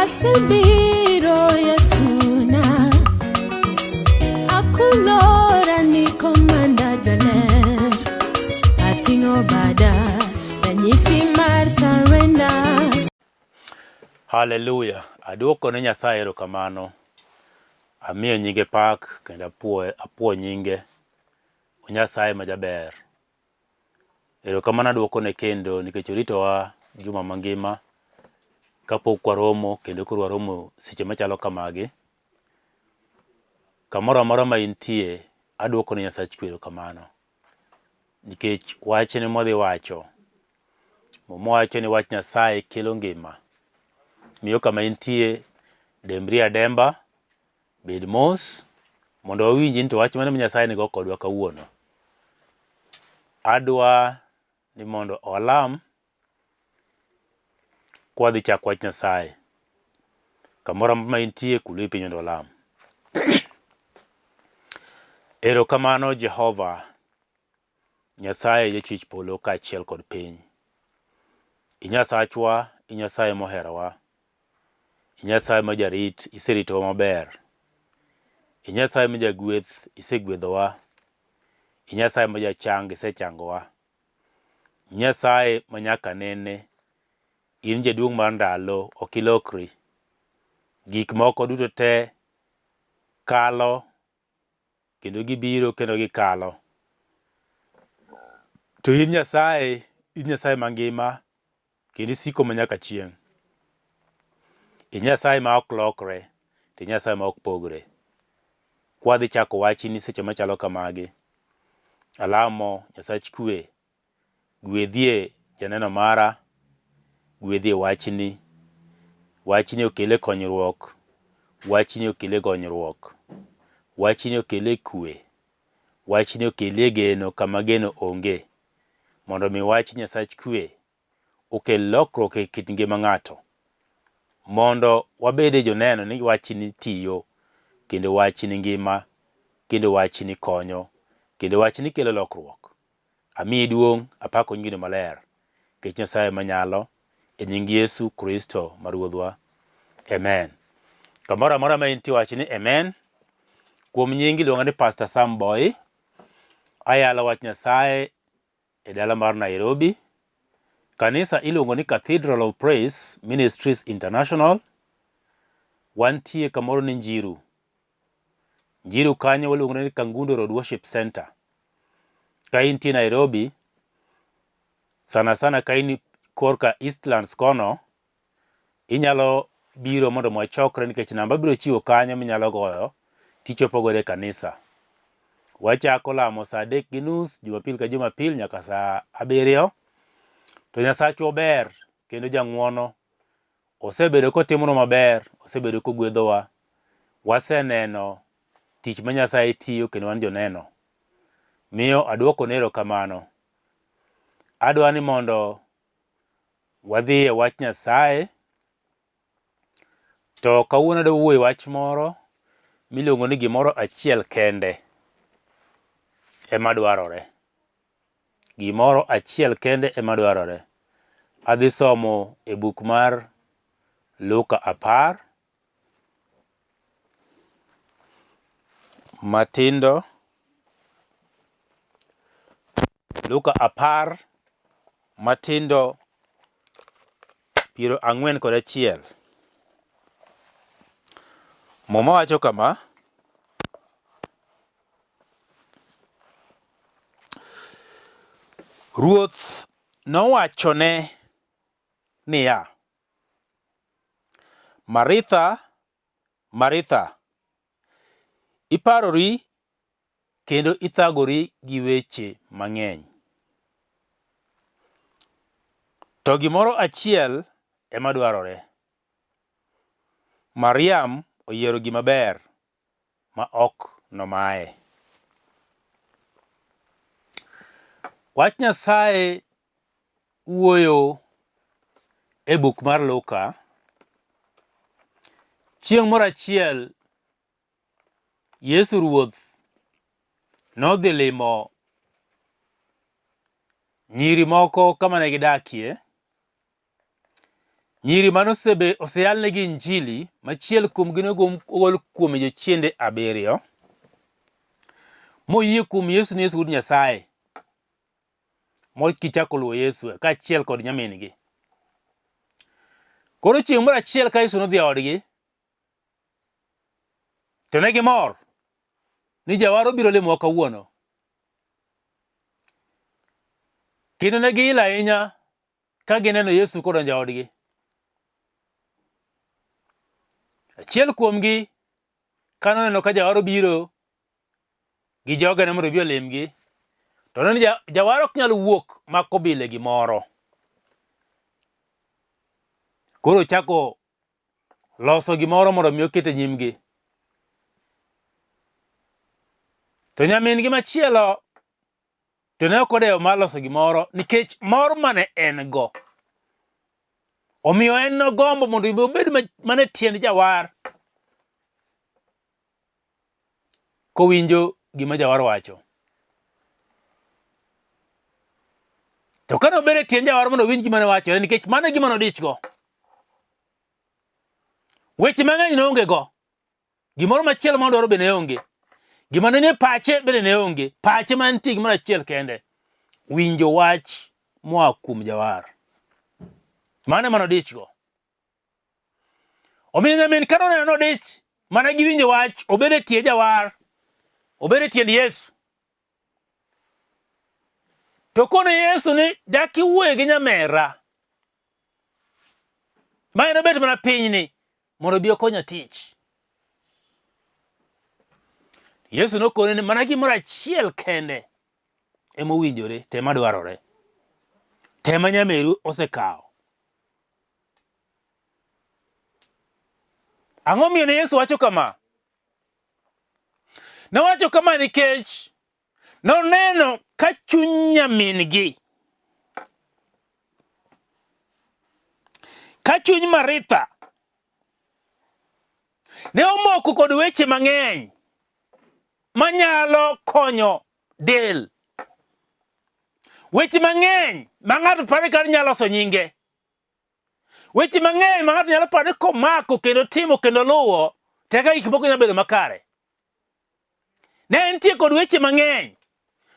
Asebiro Yesuna, akulora ni komanda jaler, ating'o bada ranyisi mar surrender. Haleluya! Aduoko ne Nyasaye erokamano. Amiyo nyinge pak kendo apuo nyinge. O Nyasaye ma jaber. Erokamano aduokone kendo nikech oritowa juma mangima kapok waromo kendo koro waromo seche machalo kamagi. Kamoro amora ma intie, aduoko ne Nyasach kwe erokamano nikech wachne modhi wacho, Muma wacho ni wach Nyasaye kelo ngima. Miyo kama intie, dembri ademba Bed mos mondo wawinji ni to wach mane ma Nyasaye nigo kodwa kawuono. Adwa ni mondo walam kwadhi chako wach Nyasaye. Kamoro amora ma intie kulu piny mondo walam. Erokamano Jehova Nyasaye jachwech polo kaachiel kod piny. I Nyasachwa, i Nyasaye moherowa. I Nyasaye ma jarit, iseritowa maber. I Nyasaye ma jagweth, isegwedhowa. I Nyasaye ma jachang, isechangowa. I Nyasaye ma nyaka nene, in jaduong' mar ndalo, ok ilokri. Gik moko duto te kalo kendo gibiro kendo gikalo. To in Nyasaye, in Nyasaye mangima kendo isiko ma nyaka chieng'. I Nyasaye ma ok lokre, to i Nyasaye ma ok pogre. Kwadhi chako wachni seche machalo kamagi, alamo Nyasach kwe, gwedhie janeno mara, gwedhie wachni, wachni okele konyruok, wachni okele gonyruok, wachni okele kwe, wachni okelie geno kama geno onge, mondo mi wach Nyasach kwe okel lokruok e kit ngima ng'ato, mondo wabede joneno ni wachni tiyo, kendo wachni ngima, kendo wachni konyo, kendo wachni kelo lokruok. Amiyi duong', apako nyingino maler, nikech Nyasaye manyalo, e nying Yesu Kristo ma Ruodhwa. Amen. Kamoro amora ma intie wach ni amen. Kuom nying iluonga ni Pastor Sam Boy. Ayalo wach Nyasaye e dala mar Nairobi. Kanisa iluongo ni Cathedral of Praise Ministries International. Wantie kamoro ni Njiru. Njiru kanyo waluongo ni Kangundo Road Worship Center. Ka intie Nairobi, sana sana ka in korka Eastlands kono, Inyalo biro mondo mwachokre nikech namba abiro chiwo kanyo minyalo goyo tichopo godo e kanisa. Wachako lamo saa 3:30 Jumapil ka Jumapil nyaka saa 7. To Nyasachwa ber kendo jang'wono. Osebedo kotimonwa maber, osebedo kogwedhowa. Waseneno tich ma Nyasaye tiyo kendo wan joneno. Miyo aduokone erokamano. Adwa ni mondo Wadhi e wach Nyasaye. To kawuono adwa wuoyo e wach moro miluongo ni gimoro achiel kende ema dwarore. Gimoro achiel kende ema dwarore. Adhi somo e buk mar Luka 10 matindo Luka 10 matindo 41. Muma wacho kama, Ruoth nowachone niya, Maritha, Maritha, iparori kendo ithagori gi weche mang'eny. To gimoro achiel ema dwarore. Mariam oyiero gima ber ma ok nomaye. Wach Nyasaye wuoyo e buk mar Luka. Chieng' moro achiel Yesu Ruoth nodhi limo nyiri moko kama ne gidakie. Nyiri mane oseyalnegi Injili, machiel kuomgi nogol kuome jochiende abiriyo, moyie kuom Yesu ni Yesu Wuod Nyasaye, mogichako luwo Yesu kaachiel kod nyamin-gi. Koro chieng' moro achiel ka Yesu nodhi e odgi, to ne gimor ni jawar obiro limowa kawuono. Kendo ne giil ahinya ka gineno Yesu kodonjo e odgi. Achiel kuomgi ka noneno ka jawar obiro gi jogene mondo obi olimgi, to noneno ni jawar ok nyal wuok mak obile gimoro. Koro ochako loso gimoro mondo mi oket e nyimgi. To nyamin-gi machielo to ne ok odewo mar loso gimoro nikech mor mane en go. Omiyo en nogombo mondo obed mana e tiend jawar kowinjo gima jawar wacho. To kane obedo e tiend jawar mondo owinj gima ne wachore nikech mano e gima nodichgo. Weche mang'eny ne onge go. Gimoro machielo ma odwaro be ne onge. Gima ne nie pache bende ne onge. Pache ma nitie gimoro achiel kende. Winjo wach moa kuom jawar. Mano ema nodichgo. Omiyo nyamin ka noneno nodich mana gi winjo wach, obed e tie jawar, obed e tiend Yesu. To kone Yesu ni dak iwuoye gi nyamera ma en obet mana pinyni mondo obi okonya tich. Yesu nokone ni mana gimoro achiel kende ema owinjore, to ema dwarore. To ema nyameru osekawo. Ang'o miyo ne Yesu wacho kama? Nowacho kama nikech noneno ka chuny nyamin-gi, ka chuny Maritha ne omoko kod weche mang'eny manyalo konyo del. Weche mang'eny ma ng'ato paro ni nyalo loso nyinge. Weche mang'eny ma ng'ato nyalo paro ni komako kendo timo kendo luwo, to eka gik moko nyalo bedo makare. Ne entie kod weche mang'eny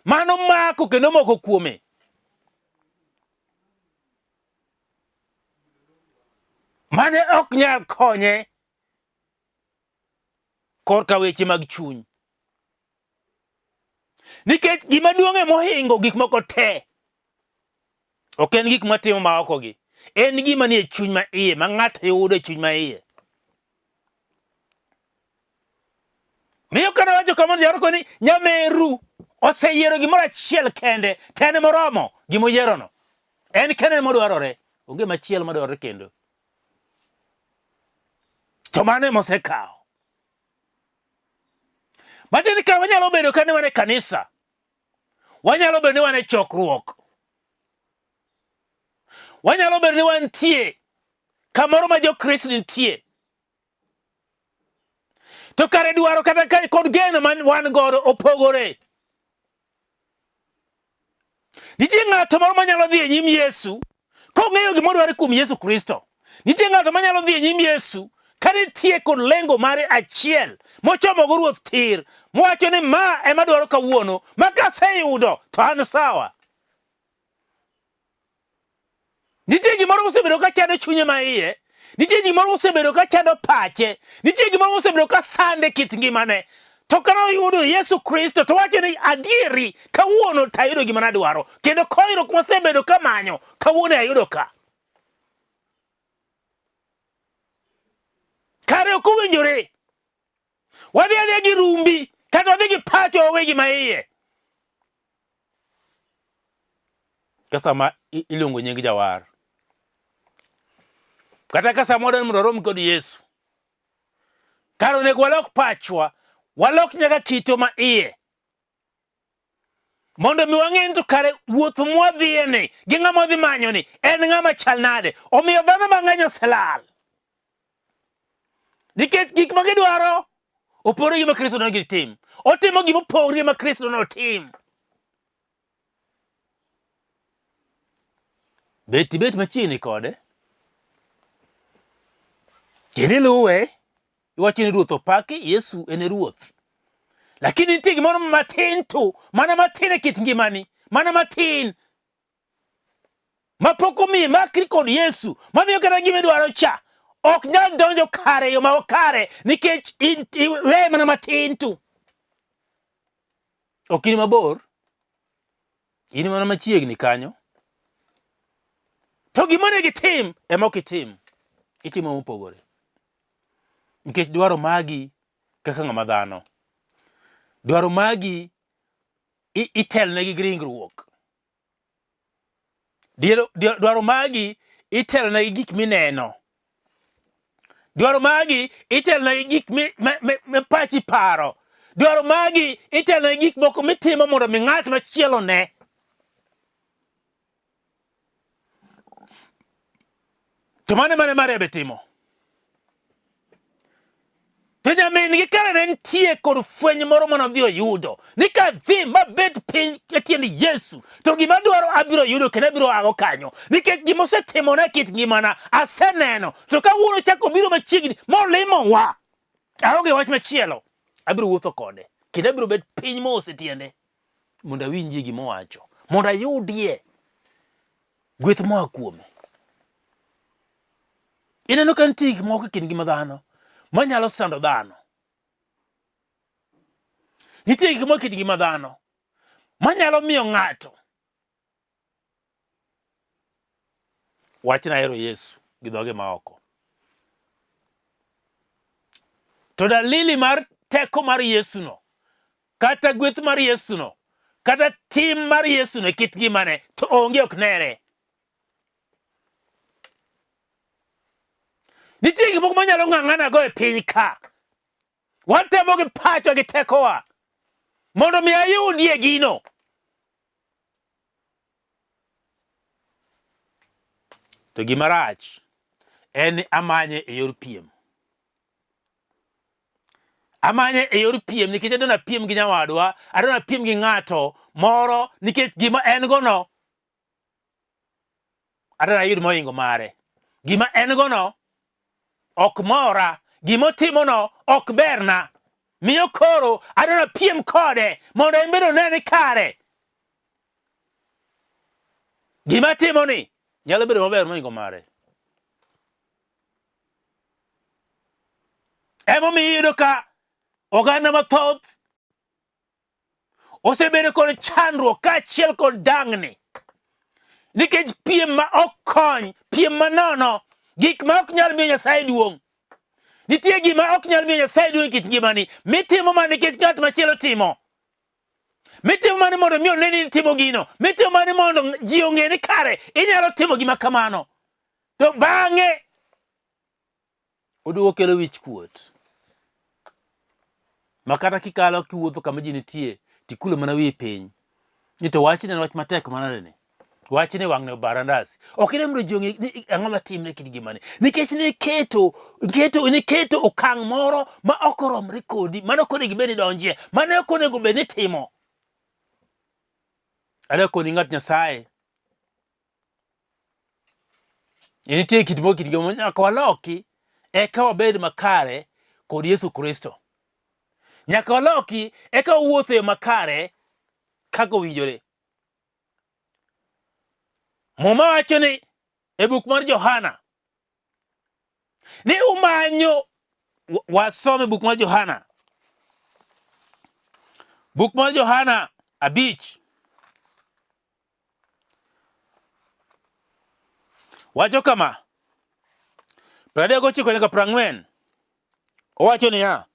mano mako kendo moko kuome. Mane ok nyal konye korka weche mag chuny. Nikech gima duong' e mohingo gik moko te ok en gik matimo ma oko gi, en gima nie chuny ma iye ma ng'ato yudo e chuny ma iye. Miyo kane wacho kamano jawar ni nyameru oseyiero gimoro achiel kende to en moromo gimoyierono. En kende modwarore, onge machielo madwarore kendo. To mano ema osekawo. Matiende ka wanyalo bedo ka ni wan e kanisa, wanyalo bedo ni wan e chokruok, wanyalo bedo ni wantie kamoro ma Jokristo nitie, to kare dwaro kata ka kod geno ma wan godo opogore. Nitie ng'ato moro manyalo dhi e nyim Yesu kong'eyo gima odwaro kuom Yesu Kristo. Nitie ng'ato manyalo dhi e nyim Yesu ka nitie kod lengo mare achiel mochomogo Ruoth tir, mowacho ni ma ema dwaro kawuono, ma kaseyudo to an sawa. Nitie gimoro mosebedo ka chando chunye ma iye. Nitie gimoro mosebedo ka chando pache. Nitie gimoro mosebedo ka sande kit ngimane. To kane oyudo Yesu Kristo to wacho ni adieri kawuono to ayudo gima nadwaro. Kendo konyruok masebedo kamanyo kawuono ayudo ka. Kare ok owinjore wadhi adhiya gi rumbi kata wadhi gi pacho wawe gima iye. Ka sama iluongo nying jawar kata ka sama wadwaro mondo warom kod Yesu, kar onego walok pachwa, walok nyaka kitwa ma iye mondo mi wang'e ni to kare wuoth mwadhiye ni gi ng'ama wadhi manyo ni en ng'ama chal nade. Omiyo dhano mang'eny oselal nikech gik ma gidwaro opogore gi ma Kristo dwaro gitim. Otimo gima opogore gi ma Kristo dwaro otim. Bet ibet machiegni kode. Kendo iluwe, iwacho ni Ruoth opaki, Yesu en e Ruoth. Lakini nitie gimoro matin tu, mana matin e kit ngimani, mana matin mapok omiyi makri kod Yesu, mamiyo kata gima idwaro cha ok nyal donjo kare e yo ma kare nikech in iweye mana matin tu. Ok in mabor, in mana machiegni kanyo. To gima onego itim ema ok itim, itimo mopogore. Nikech dwaro magi kaka ng'ama dhano, dwaro magi itelnegi gi ringruok. Dwaro magi itelnegi gik mineno. Dwaro magi itelnegi gik mi pachi paro. Dwaro magi itelnegi gik moko mitimo mondo mi ng'at machielo ne. To mano mane Maria be timo. To nyamin gi kare ne nitie kod fweny moro mane odhi oyudo ni kadhi mabed piny e tiend Yesu to gima adwaro abiro yudo kendo abiro ago kanyo nikech gima osetimona e kit ngimana aseneno to kawuono chako biro machiegni molimowa aonge wach machielo abiro wuotho kode kendo abiro bet piny mos e tiende mondo awinjie gima owacho mondo ayudie gweth moa kuome. Ineno ka nitie gik moko e kind ngima dhano manyalo sando dhano. Nitie gik moko e kind ngima dhano manyalo miyo ng'ato wach ni ahero Yesu gi dhoge ma oko. To dalili mar teko mar Yesu no, kata gweth mar Yesu no, kata tim mar Yesu no e kit ngimane to onge ok nere. Nitie gik moko manyalo ng'ang'anago e piny ka. Watemo gi pachwa gi tekowa mondo mi ayudie gino. To gima rach en ni amanye e yor piem. Amanye e yor piem nikech adwa napiem gi nyawadwa, adwa napiem gi ng'ato moro nikech gima en go no adwa nayud mohingo mare. Gima en go no ok mora, gima otimono ok berna. Miyo koro adwa napiem kode mondo en bende one ni kare gima atimoni nyalo bedo maber mohingo mare. Emomiyo iyudo ka oganda mathoth osebedo kod chandruok kaachiel kod dang'ni nikech piem ma ok kony, piem manono, gik ma ok nyal miyo Nyasaye duong'. Nitie gima ok nyal miyo Nyasaye duong' e kit ngimani mitimo mana nikech ng'at machielo timo. Mitimo mana mondo mi one ni itimo gino. Mitimo mana mondo ji ong'e ni kare inyalo timo gima kamano. To bang'e oduogo kelo wich kuot ma kata kikalo kiwuotho kama ji nitie tikulo mana wiyi piny ni to wachni en wach matek manade ni wachni wang'ni obara ndasi ok ine mondo ji ong'e ni ang'o matimre kit ngimani nikech niketo keto niketo okang' moro ma ok oromre kodi mano ok onego ibed ni idonjie mano ok onego bed ni itimo adwa koni ng'at Nyasaye Nitie kit moko kit ngima nyaka waloki eka wabed makare kod Yesu Kristo. Nyaka waloki eka wawuoth e yo makare kaka owinjore. Muma wacho ni e buk mar Johana ni umanyo wasome buk mar Johana. Buk mar Johana 5 Wacho kama, 39 nyaka 40. Owacho niya,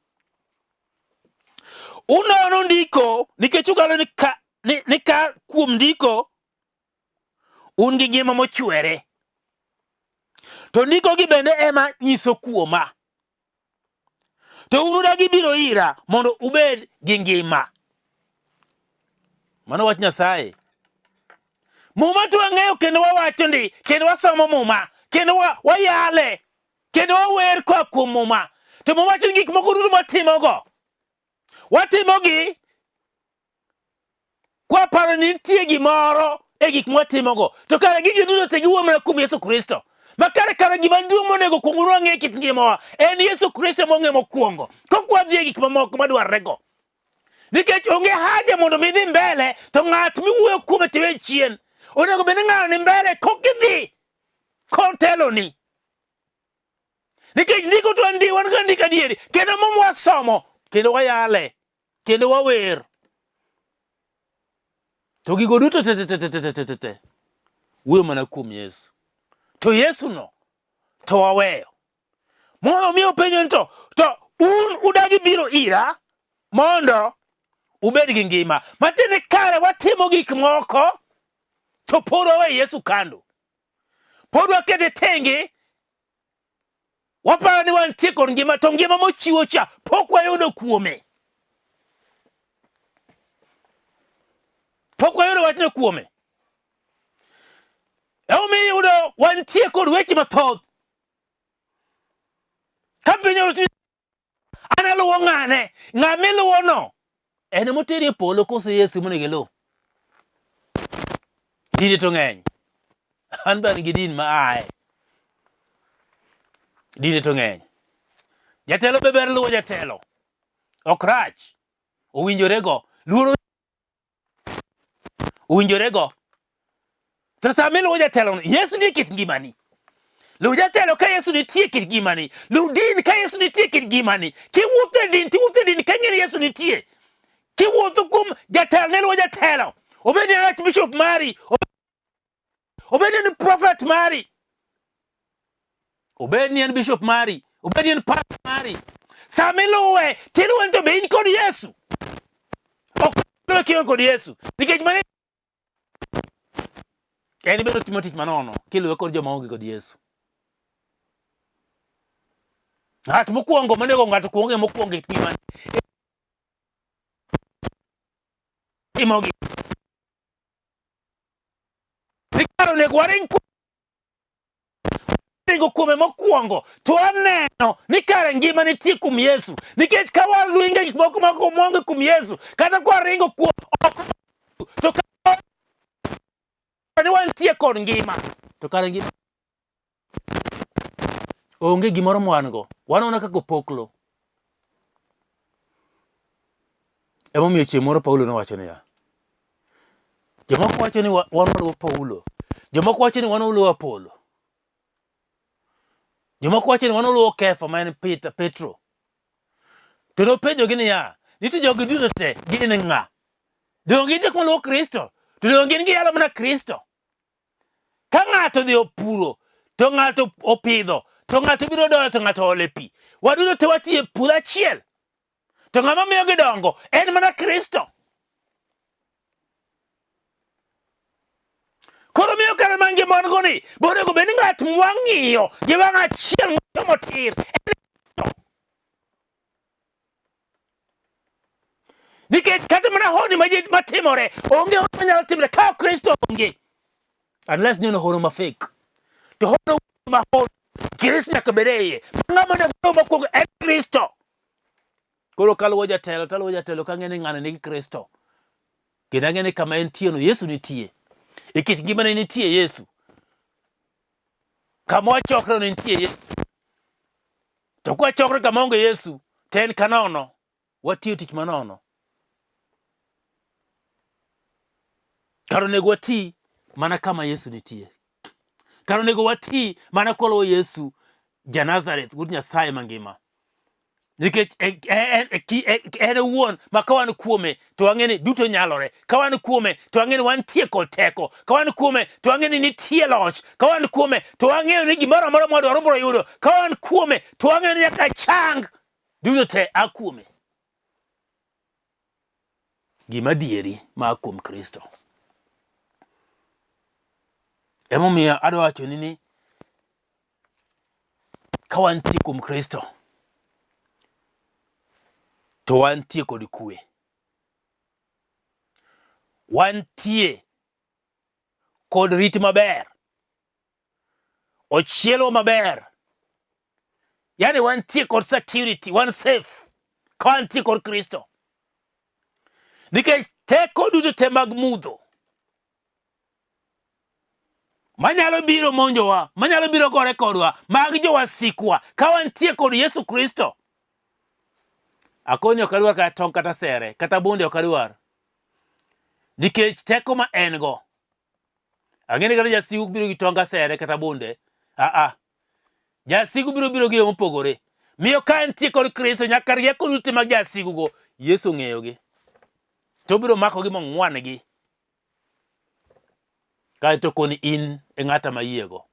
unono ndiko nikech ugalo ni ka, ni ka kuom ndiko un gi ngima mochwere. To ndikogi bende ema nyiso kuoma. To un udagi biro ira mondo ubed gi ngima. Mano wach Nyasaye. Muma to wang'eyo kendo wawacho ndi, kendo wasomo Muma, kendo wayale, kendo wawer koa kuom Muma. To Muma wacho ni gik moko duto mwatimogo, watimogi kwaparo ni nitie gimoro e gik mwatimogo. To kare gigi duto te giwuoyo mana kuom Yesu Kristo. Ma kare kare gima duong' monego kuong wang'e e kit ngimawa en Yesu Kristo mong'e mokwongo. Kok wadhi e gik mamoko madwarrego. Nikech onge haja mondo mi idhi mbele to ng'at miwuoyo kuome to iwe chien. Onego bed ni ng'ano ni mbele kok idhi koteloni. Nikech ndiko to andi wan ga ndiko adieri kendo muma wasomo kendo wayale kendo wawer. To gigo duto te te te te te te te te wuoyo mana kuom Yesu. To Yesu no to waweyo. Mondo mi openjo ni to un udagi biro ira mondo ubed gi ngima. Matiende kare watimo gik moko to pod waweyo Yesu kando. Pod wakete tenge waparo ni wantie kod ngima to ngima mochiwo cha pok wayudo kuome. Pok wayudo wachno kuome. Emomiyo iyudo wantie kod weche mathoth. Ka piny oruto an aluwo ng'ane, ng'a miluwo no en emoteri e polo koso Yesu monego iluw? Dinde to ng'eny. An be an gi din ma aye. Dinde to ng'eny. Jatelo be ber luwo jatelo. Ok rach. Owinjore go. Luoro owinjorego. To sama iluwo jatelono, Yesu nie kit ngimani. Luw jatelo ka Yesu nitie e kit ngimani. Luw din ka Yesu nitie e kit ngimani. Kiwuotho e din, tiwuotho e din ka ing'eyo ni Yesu nitie. Kiwuotho kuom jatelo, ne luwo jatelo. Obed ni en archbishop mari, obed ni en prophet mari, obed ni en bishop mari, obed ni en pastor mari. Sama iluwe, tiluwe ni to be in kod Yesu. Ok iluwe kionge kod Yesu. Nikech mano en bende otimo tich manono kiluwe kod joma onge kod Yesu. Ng'at mokwongo monego ng'ato kuonge mokwongo e ngimane timogi. Nikar onego waring ringo kuome mokwongo to waneno ni kare ngima nitie kuom Yesu nikech ka waringo gik moko moko monge kuom Yesu kata kwa ringo kuom oko to ka ni wantie kod ngima to kare ngima onge gimoro mwan go wanona kaka opoklo emomiyo chieng' moro Paulo nowacho niya jomoko wacho ni wan waluwo Paulo jomoko wacho ni wan waluwo Apolo jomoko wacho ni wan waluwo Kefa ma en Peter Petro to nopenjogi niya ni to jogi duto te gin ng'a donge gin jok maluwo Kristo to donge gin giyalo mana Kristo Ka ng'ato odhi opuro, to ng'ato opidho, to ng'ato biro doyo, to ng'ato ole pi. Waduto te watiyo e puodho achiel. To ng'ama miyo gidongo en mana Kristo. Koro miyo kare ma ngima wan go ni, be onego bed ni ng'at mwang'iyo gi wang' achiel mochomo tir en Nikech kata mana honni ma ji matimore, onge hono manyalo timore ka Kristo onge. Unless ni en hono ma fake. To hono ma hono, Kristo nyaka bed e iye. Ng'ama onego luw mokwongo en Kristo. Koro kaluwo jatelo, taluwo jatelo kang'e ni ng'ano nigi Kristo. Kendo ang'e ni kama entie no Yesu nitie. E kit ngimane nitie Yesu. Kama wachokre no nitie Yesu. To kwachokre kama onge Yesu, to en kanono. Watiyo tich manono. Kar onego wati mana kama Yesu nitie. Kar onego wati mana kwaluwo Yesu ja Nazareth, wuod Nyasaye mangima. Nikech en owuon ma ka wan kuome to wang'e ni duto nyalore. Ka wan kuome to wang'e ni wantie kod teko. Ka wan kuome to wang'e ni nitie loch. Ka wan kuome to wang'eyo ni gimoro amora mwadwaro biro yudo. Ka wan kuome to wang'eyo ni nyaka chang duto te a kuome. Gima adieri ma a kuom Kristo. Emomiyo adwa wachoni ni ka wantie kuom Kristo to wantie kod kwe. Wantie kod rit maber. Ochielwa maber. Yani wantie kod security, wan safe ka wantie kod Kristo. Nikech teko duto te mag mudho Manyalo biro monjowa, manyalo biro gore kodwa, mag jowasikwa, ka wantie kod Yesu Kristo. Akoni ok adwar kata tong' kata sere, kata bunde ok adwar. Nikech teko ma en go. Ang'e ni kata jasigu biro gi tong' asere kata bunde. Aa. Jasigu biro biro gi yo mopogore. Miyo ka entie kod Kristo nyaka rieko duto mag jasigugo Yesu ong'eyogi. To obiro makogi mong'wan-gi. Kaeto koni in e ng'ata mayiego.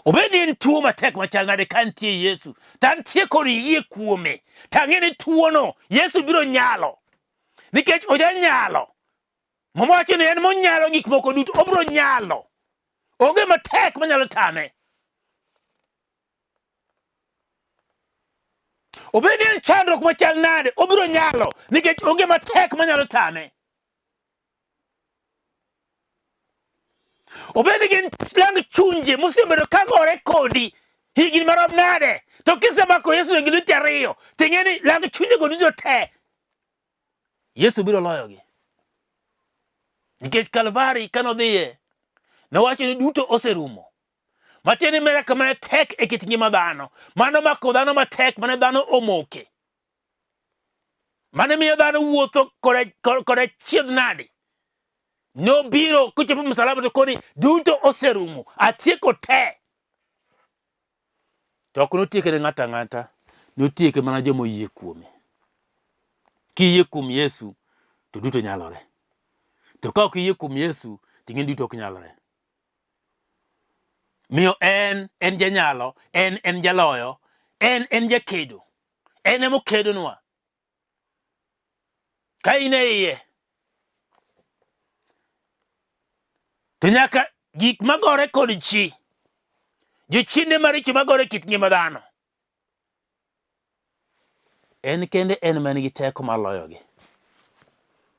Obed ni en tuo matek machal nade ka nitie Yesu, to antie kod yie kuome, to ang'e ni tuono Yesu biro nyalo. Nikech ojanyalo. Muma wacho ni en monyalo gik moko duto, obiro nyalo. Onge matek manyalo tame. Obed ni en chandruok machal nade, obiro nyalo nikech onge matek manyalo tame. Obed ni gin lang chunje mosebedo ka gore kodi higni marom nade, to kisemako Yesu gi lweti ariyo, ting'e ni lang chunjego duto te Yesu biro loyogi. Nikech Kalvari ka nodhiye, nowacho ni duto oserumo. Matiende ni mere kama ne tek e kit ngima dhano. Mano mako dhano matek mane dhano omoke. Mane miyo dhano wuotho koda chiedh nadi. Nobiro kochopo msalaba to koni duto oserumo, atieko te. To ok notieke ne ng'ato ang'ata, notieke mana joma oyie kuome. Kiyie kuom Yesu to duto nyalore. To ka ok iyie kuom Yesu to ing'e ni duto ok nyalre. Miyo en en janyalo, en en jaloyo, en en jakedo, en ema okedonwa. Ka in e iye to nyaka gik magore kod chi, jochiende maricho magore kit ngima dhano, En kende en ma en gi teko mar loyogi.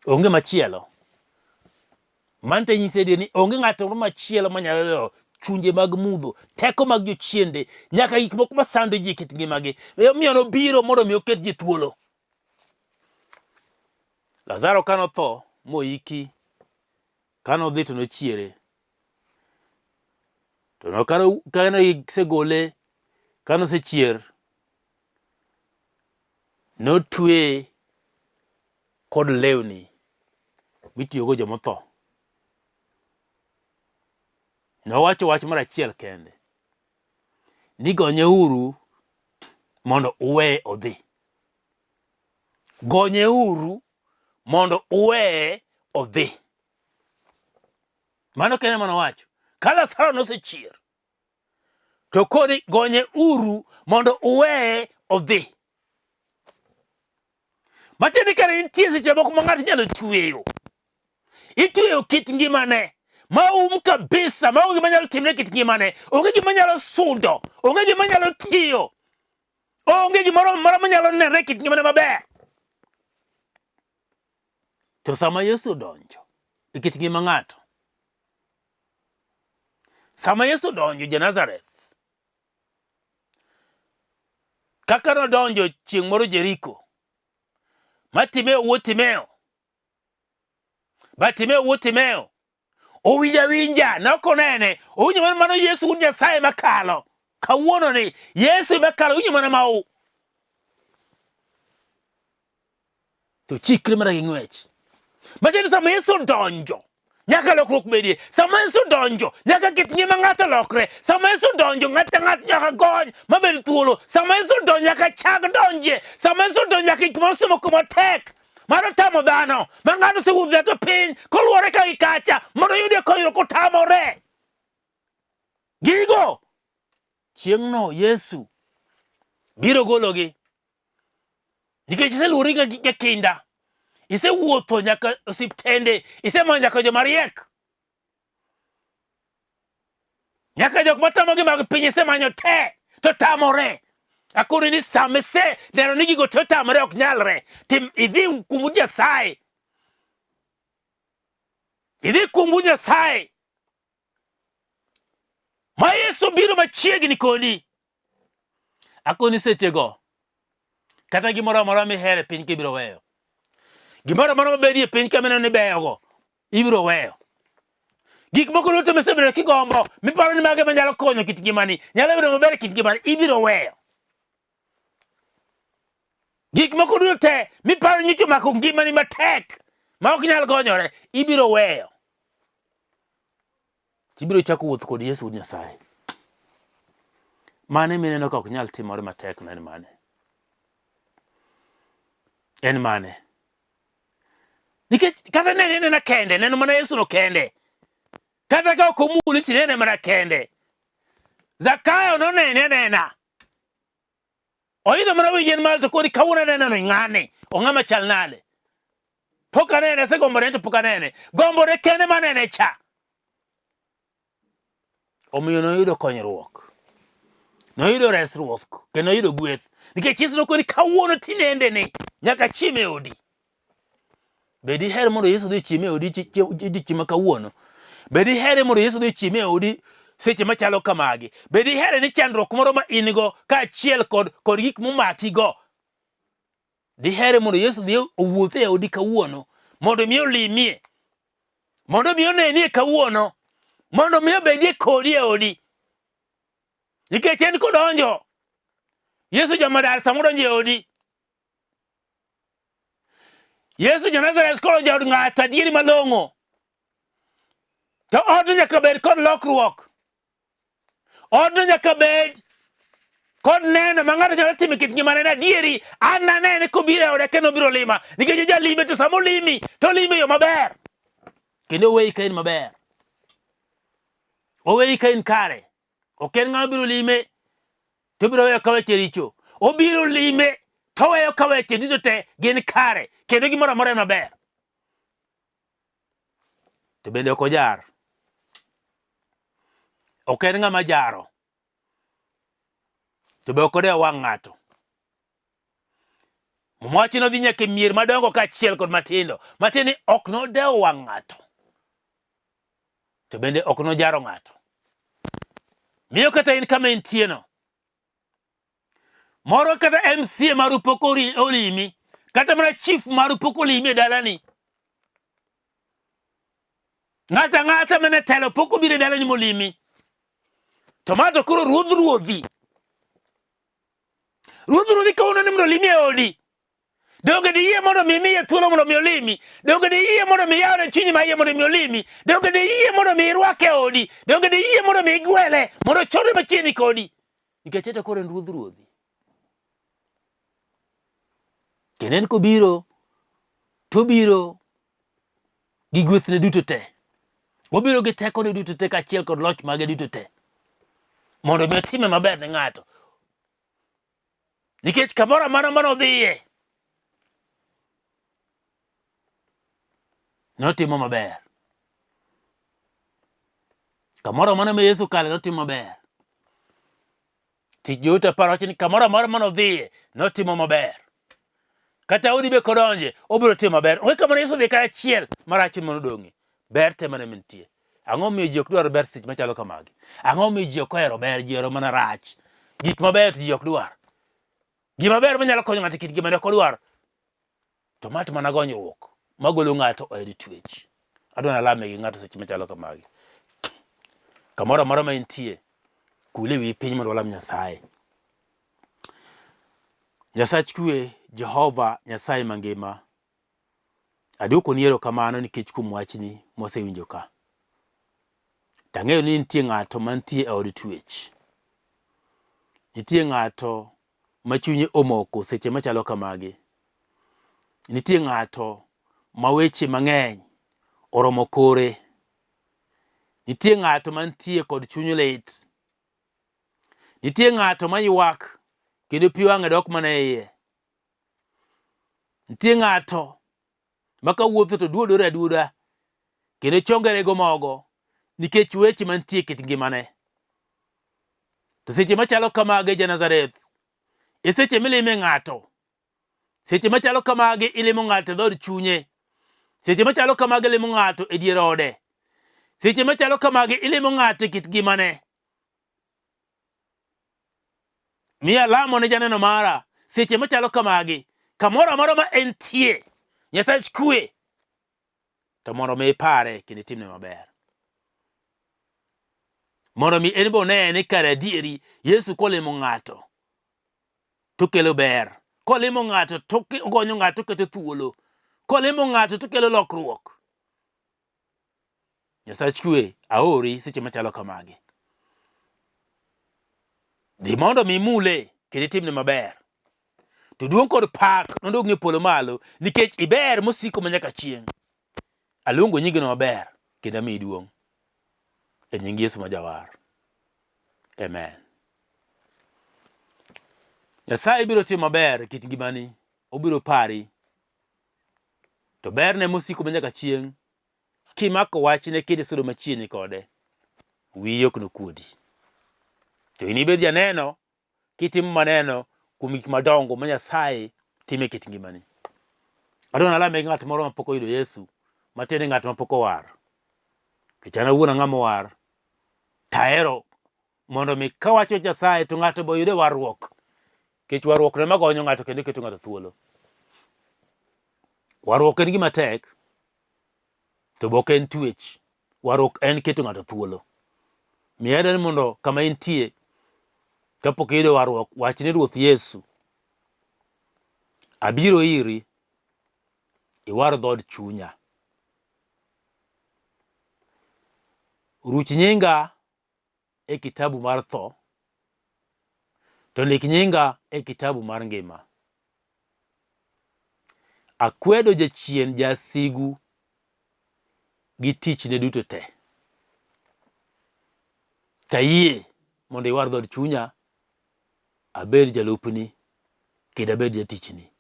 Onge machielo. Mano to nyise adier ni onge ng'ato moro machielo manyalo loyo chunje mag mudho, teko mag jochiende, nyaka gik moko masando ji e kit ngimagi. Omiyo nobiro mondo mi oket ji thuolo. Lazaro ka notho moiki, ka nodhi to nochiere. To kane gisegole, kane osechier, notweye kod lewni mitiyogo jomotho. Nowacho wach mar achiel kende, ni gonyeuru mondo uweye odhi. Gonyeuru mondo uweye odhi. Mano kende mane owacho. Ka Lazaro nosechier, to koni gonye uru mondo uweye odhi. Matiende ni kare nitie seche moko ma ng'ato inyalo tweyo. Itweyo kit ngimane ma um kabisa, ma onge gima nyalo timre e kit ngimane, onge gima nyalo sudo, onge gima nyalo tiyo, onge gimoro amora manyalo nenre e kit ngimane maber. To sama Yesu odonjo e kit ngima ng'ato, sama Yesu odonjo ja Nazareth, kaka nodonjo chieng' moro Jeriko, ma Timeo wuod Timeo, Bartimeo wuod Timeo owinjo awinja ne ok onene, owinjo mana mano Yesu wuod Nyasaye makalo kawuono ni Yesu makalo, owinjo mana mau to chikre mana gi ng'wech. Matiende sama Yesu odonjo nyaka lokruok bedie. Sama Yesu odonjo nyaka kit ngima ng'ato lokre. Sama Yesu odonjo ng'ato ng'ato nyaka gony mabed thuolo. Sama Yesu odonjo nyaka chak donjie. Sama Yesu odonjo nyaka gik moro somo matek mano tamo dhano ma ng'ato osewuotho nyaka piny koluwore ka gi kacha mondo oyudie konyruok otamore. Gigo chieng'no Yesu biro gologi nikech iseluwori ga kinda, isewuotho nyaka osiptende, isemanyo nyaka joma riek, nyaka jok matamogi mag piny isemanyo te to tamore. Akoni ni sama ise neno ni gigo te otamore ok nyalre, tim idhi kuom Nyasaye, idhi kuom Nyasaye ma Yesu biro machiegni kodi. Akoni sechego kata gimoro amora mihero e piny ka ibiro weyo, gimoro amora mabedie e piny ka mineno ni beyogo ibiro weyo. Gik moko duto misebedo kigombo, miparo ni mage manyalo konyo kit ngimani, nyalo bedo maber e kit ngimani, ibiro weyo. Gik moko duto te miparo nyicho mako ngimani matek ma ok nyal gonyore, ibiro weyo. Ibiro chako wuoth kod Yesu wuod Nyasaye. Mane mineno ka ok nyal timore matek no en mane? En mane? Nikech kata nene nena kende, neno mana Yesu no kende. Kata ka ok omuli to inene mana kende. Zakayo nonene anena. Oidho mana wi yien malo to kori kawuono aneno ni ng'ani, ong'ama chal nade? Pok anene, asegombone to pok anene. Gombone kende manene cha. Omiyo noyudo konyruok. Noyudo resruok kendo noyudo gweth. Nikech Yesu nokoni kawuono tinende ni nyaka chiem e odi. Be diher mondo Yesu odhi ochiem e odi odiechieng' ma kawuono? Be diher mondo Yesu odhi ochiem e odi seche machalo kamagi? Be diher ni chandruok moro ma in go kaachiel kod kod gik momakigo diher mondo Yesu odhi owuoth e odi kawuono mondo mi olimie mondo mi onenie kawuono mondo mi obedie kodi e odi nikech en kodonjo Yesu jamadar sama odonjo e odi Yesu ja-Nazareth koro jaod ng'ato adieri malong'o. To odno nyaka bed kod lokruok. Odno nyaka bed kod neno ma ng'ato nyalo timo e kit ngimane ni adieri an nanene kobiro e oda kendo obiro lima nikech ojalime to sama olimi to olimi e yo maber kendo oweyi ka in maber oweyi ka in kare ok en ng'ama biro lime to obiro weyo ka weche richo. Obiro lime to oweyo ka weche duto te gin kare kendo gimoro amora en maber. To bende ok ojar. Ok en ng'ama jaro. To be ok odew wang' ng'ato. Muma wacho ni odhi nyaka e mier madongo kaachiel kod matindo. Matiende ni ok nodew wang' ng'ato. To bende ok nojaro ng'ato. Miyo kata in kama intieno. Moro kata MCA maru pok olimi, kata mana chief maru pok olimi e dalani. Ng'ato ang'ata mane telo pok obiro e dalani molimi. To ma to koro ruodh ruodhi. Ruodh ruodhi kawuono ni mondo olimi e odi. Donge diyie mondo mi imiye thuolo mondo mi olimi? Donge diyie mondo mi iyawne chunyi ma iye mondo mi olimi? Donge diyie mondo mi irwake e odi? Donge diyie mondo mi igwele mondo ochore machiegni kodi? Nikech ete koro en ruodh ruodhi. Kendo en kobiro, to obiro gi gwethne duto te. Obiro gi tekone duto te kaachiel kod loch mage duto te. Mondo mi otime maber ne ng'ato. Nikech kamoro amora mane odhiye, notimo maber. Kamoro amora ma Yesu kale notimo maber. Tich Joote apar wacho ni kamoro amora mane odhiye notimo maber. Kata odi be kodonje obiro timo maber. Onge kama ne Yesu odhiye kata achiel marach ema nodong'ie. Ber te mana nitie. Ang'o momiyo ji ok dwar ber seche machalo kamagi? Ang'o momiyo ji ok ohero ber, ji ohero mana rach? Gik mabeyo to ji ok dwar. Gima ber manyalo konyo ng'ato e kit ngimane ok odwar. To ma to mana gonyruok magolo ng'ato oa e twech. Adwa nalame gi ng'ato seche machalo kamagi. Kamoro amora ma intie, kul e wiyi piny mondo walam Nyasaye. Nyasach kwe, Jehova Nyasaye mangima, Adwokoni erokamano nikech kuom wachni mwasewinjo ka. To ang'eyo ni nitie ng'ato mantie e od twech. Nitie ng'ato ma chunye omoko seche machalo kamagi. Nitie ng'ato ma weche mang'eny oromo kore. Nitie ng'ato mantie kod chuny lit. Nitie ng'ato maywak kendo pi wang'e dok mana e iye. Nitie ng'ato ma kawuotho to duodore aduoda kendo chonge rego mogo nikech weche mantie e kit ngimane. To seche machalo kamagi ja-Nazareth, e seche milime ng'ato. Seche machalo kamagi ilimo ng'ato e dhood chunye. Seche machalo kamagi ilimo ng'ato e dier ode. Seche machalo kamagi ilimo ng'ato e kit ngimane. Miya lamo ne janeno mara seche machalo kamagi, kamoro amora ma entie, Nyasach kwe, to mondo mi ipare kendo itimne maber. Mondo mi en be one ni kare adieri Yesu kolimo ng'ato to kelo ber. Kolimo ng'ato to ogonyo ng'ato to keto thuolo. Kolimo ng'ato to kelo lokruok. Nyasach kwe aori seche machalo kamagi. Dhi mondo mi imule kendo itimne maber. To duong' kod pak nodogni e polo malo nikech iber mosiko manyaka chieng'. Aluongo nyingino maber kendo amiyi duong'. E nying Yesu ma Jawar. Amen. Nyasaye biro timo maber e kit ngimani, obiro pari. To berne mosiko manyaka chieng' kimako wachne kendo isudo machiegni kode, wiyi ok nokuodi. To inibed janeno kitimo maneno kuom gik madongo ma Nyasaye timo e kit ngimani. Adwa nalame gi ng'at moro mapok oyudo Yesu, matiende ng'at mapok owar. Nikech an awuon ang'ama owar, tahero mondo mi kawacho Nyasaye to ng'ato be oyude warruok. Nikech warruok no ema gonyo ng'ato kendo keto ng'ato thuolo. Warruok en gima tek, to be ok en twech. Warruok en keto ng'ato thuolo. Miya ni mondo kama intie kapok iyudo warruok, wach ni Ruoth Yesu, abiro iri, iwar dhood chunya. Ruch nyinga e kitabu mar tho, to ndik nyinga e kitabu mar ngima. Akwedo jachien jasigu gi tichne duto te. Tayie mondo iwar dhood chunya, abed jalupni kendo abed jatichni.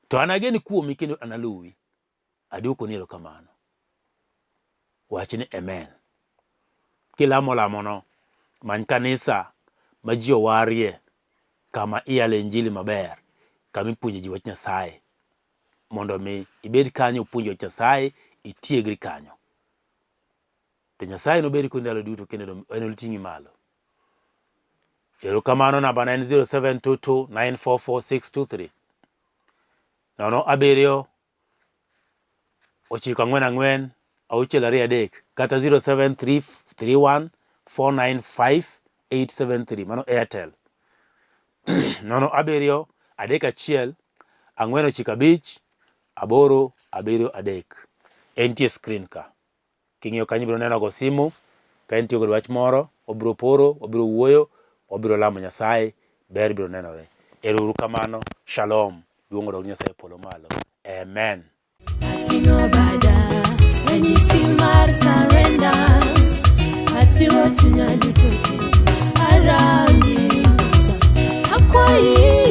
To an agen kuomi kendo analuwi. Aduokoni erokamano. Wach ni amen. Kilamo lamono, many kanisa ma ji owarie, kama iyale injili maber, kama ipuonje ji wach Nyasaye, mondo mi ibed kanyo opuonji wach Nyasaye, itiegri kanyo. To Nyasaye nobed kodi ndalo duto kendo enoting'i malo. Erokamano, namba na en 0722 944 623. 0 7 9 4 4 6 2 3 kata 073 495 873 mano Airtel 0 7 3 1 4 9 5 8 7 3 entie screen ka King'iyo kanyo ibiro neno go simu, ka intiyo kod wach moro, wabiro poro, wabiro wuoyo, wabiro lamo Nyasaye, ber biro nenore. Ero uru kamano, shalom, duong' odog Nyasaye e polo malo. Amen. Ating'o bada, ranyisi mar surrender. Achiwo chunya duto te, arangi. Akwayi.